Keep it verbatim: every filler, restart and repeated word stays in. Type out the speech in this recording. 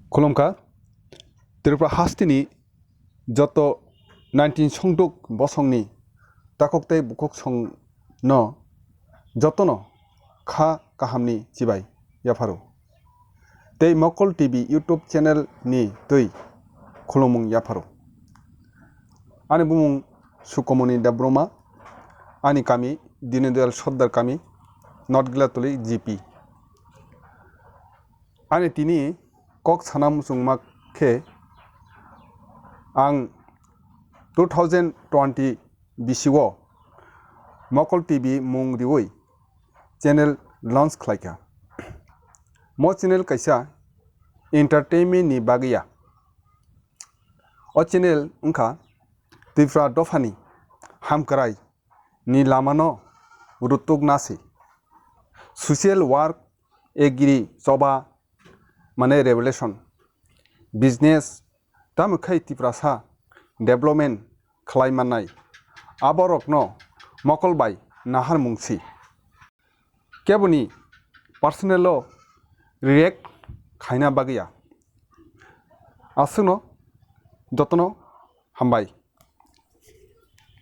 Khulumkha, Tripura hasteni joto nineteen songduk bosongni takhuk tei bukhuk songno jotono kha kahamni chibai yapharo. Tei Mokol T V YouTube channel ni twi khulumung yapharo. Ani bumung Sukomoni Debbarma, ani kami Dini Dayal Sordar kami, North Gilatuli G P. Ani tini kok sana muchungma khe ang two thousand twenty bisio Mokol T V mung riwi channel launch khlaikha. Mo channel kaisa entertainment ni bagwi ya. O channel wngkha Tripura dophani hamkrai ni lamano rutuk nasi. Social work, agri, choba, mane revolution, business, tamo khai Tiprasa development khlai mannai, aborokno mokol bai nahar mungsi. Keboni personal o react khaina bagya. Aswkno jotono hambai.